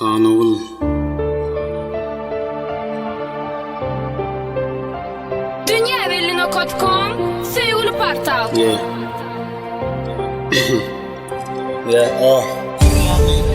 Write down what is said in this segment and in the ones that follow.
Hanogul. Dünýä belli nokat kom söýgüli portal. Yeah. Yeah, oh.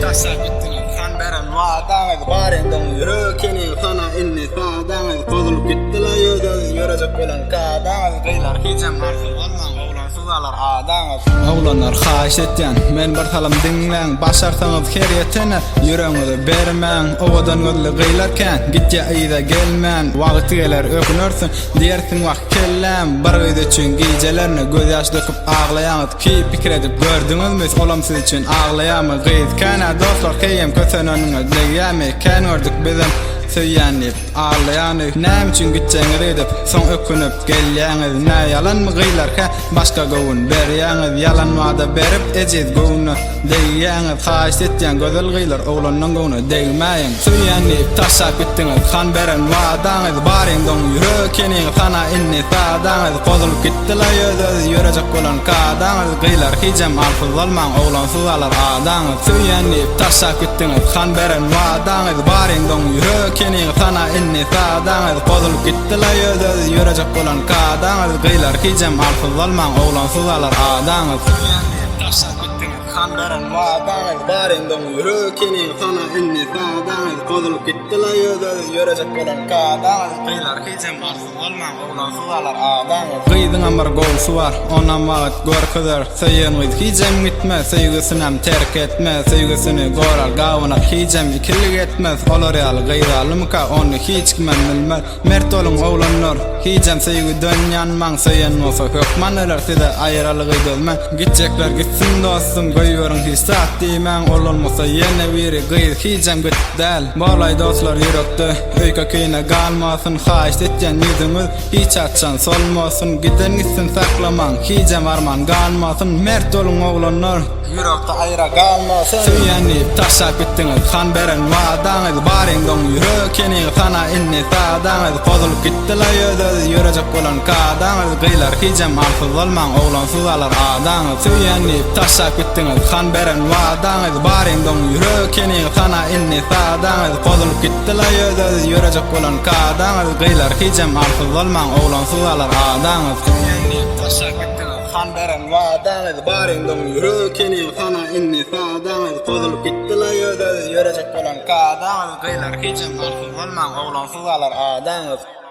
Taşlap gitdiňiz han beren wadaňyz bar indi oň ýürek ekeni sana indi sadaňyz pozulyp gitdila öz öz ýörejek bolan kadaňyz gyzlar hijem arsyz bolmaň oglansyz galar adaňyz. Oglanlar haýyş etýän men bir salym diňläň başarsaňyz her ýetene ýüregiňizi bermäň owadan gözli gyzlar kän gitýä yza gelmän wagty geler ökünersiň diýersiň wah kelläm bir gyz üçin gijelerine gözýaş döküp aglaýaňyz Ki pikir edip gördüňizmi olam siz üçin aglaýamy gyz känä dostlar heýem köseneniňe degýämi kän gördük bizem söýýän diýip aglaýany näme üçin gitjeňizi gidip soň ökünip gelýäňiz nä ýalanmy gyzlar hä başga göwün berýäňiz ýalan wada berip ejiz göwne degýäňiz haýyşt etýän gözel gyzlar oglanlaň göwne degmäýiň söýýän diýip taşlap gitdiňiz han beren wadaňyz baryň doň ýürek keniň sana indi sadaňyz pozulyp gitdi Dila öz öz ýörejek bolan kadaňyz Gylar hijem arsyz bolmaň oglansyz alar adaňyz Söýýän diýip taşlap gitdiňiz han beren wadaňyz Baryň doň ýürek keniň sana indi sadaňyz Pozulyp gitdila öz öz ýörejek bolan kadaňyz Gylar hijem arsyz bolmaň oglansyz alar adaňyz Söýýän diýip taşlap gitdiňiz han beren wadaňyz Baryň doň ýürek keniň sana indi sadaňyz Pozulyp gitdila öz öz ýörejek bolan kadaňyz Gylar hijem arsyz Bolmaň oglansyz galar adaňyz. Gyzyňam bir gowsy bar, onam wagt görkezer Söýen gyz hijem gitmez, söýgüsinem terk etmez Söýgüsini gorar, gawunar, hijem ikilik etmez Olar ýaly gyz alymyka, ony hiç kimem bilmez Mert boluň oglanlar, hijem söýgüden ýanmaň Söýen bolsa hökman öler, size aýralygy dözmän Gitjekler gitsin dostum, goýberiň hiç zat diýmäň Ol bolmasa ýene biri gyz hijem gyt däl Bolaý dostlar ýürekde. Öýke kine galmasyn haýyşt etýän ýüzüňiz hiç haçan solmasyn giden gitsin saklamaň hijem arman galmasyn mert boluň oglanlar ýürekde aýra galmasyn söýýän diýip taşlap gitdiňiz han beren wadaňyz baryň doň ýürek keniň sana indi sadaňyz pozulyp gitdila öz öz ýörejek bolan kadaňyz gyzlar hijem arsyz bolmaň oglansyz galar adaňyz söýýän diýip taşlap gitdiňiz han beren wadaňyz baryň doň ýürek keniň sana indi sadaňyz pozulyp Gitdilaý öz öz ýörejek bolan kadaňyz Gyzlar hijem arsyz bolmaň oglansyz galar adaňyz. Söýýän diýip taşlap gitdiňiz han beren wadaňyz Baryň doň ýürek keniň sana indi sadaňyz Pozulyp gitdilaý öz öz ýörejek bolan kadaňyz Gyzlar hijem arsyz bolmaň oglansyz galar adaňyz.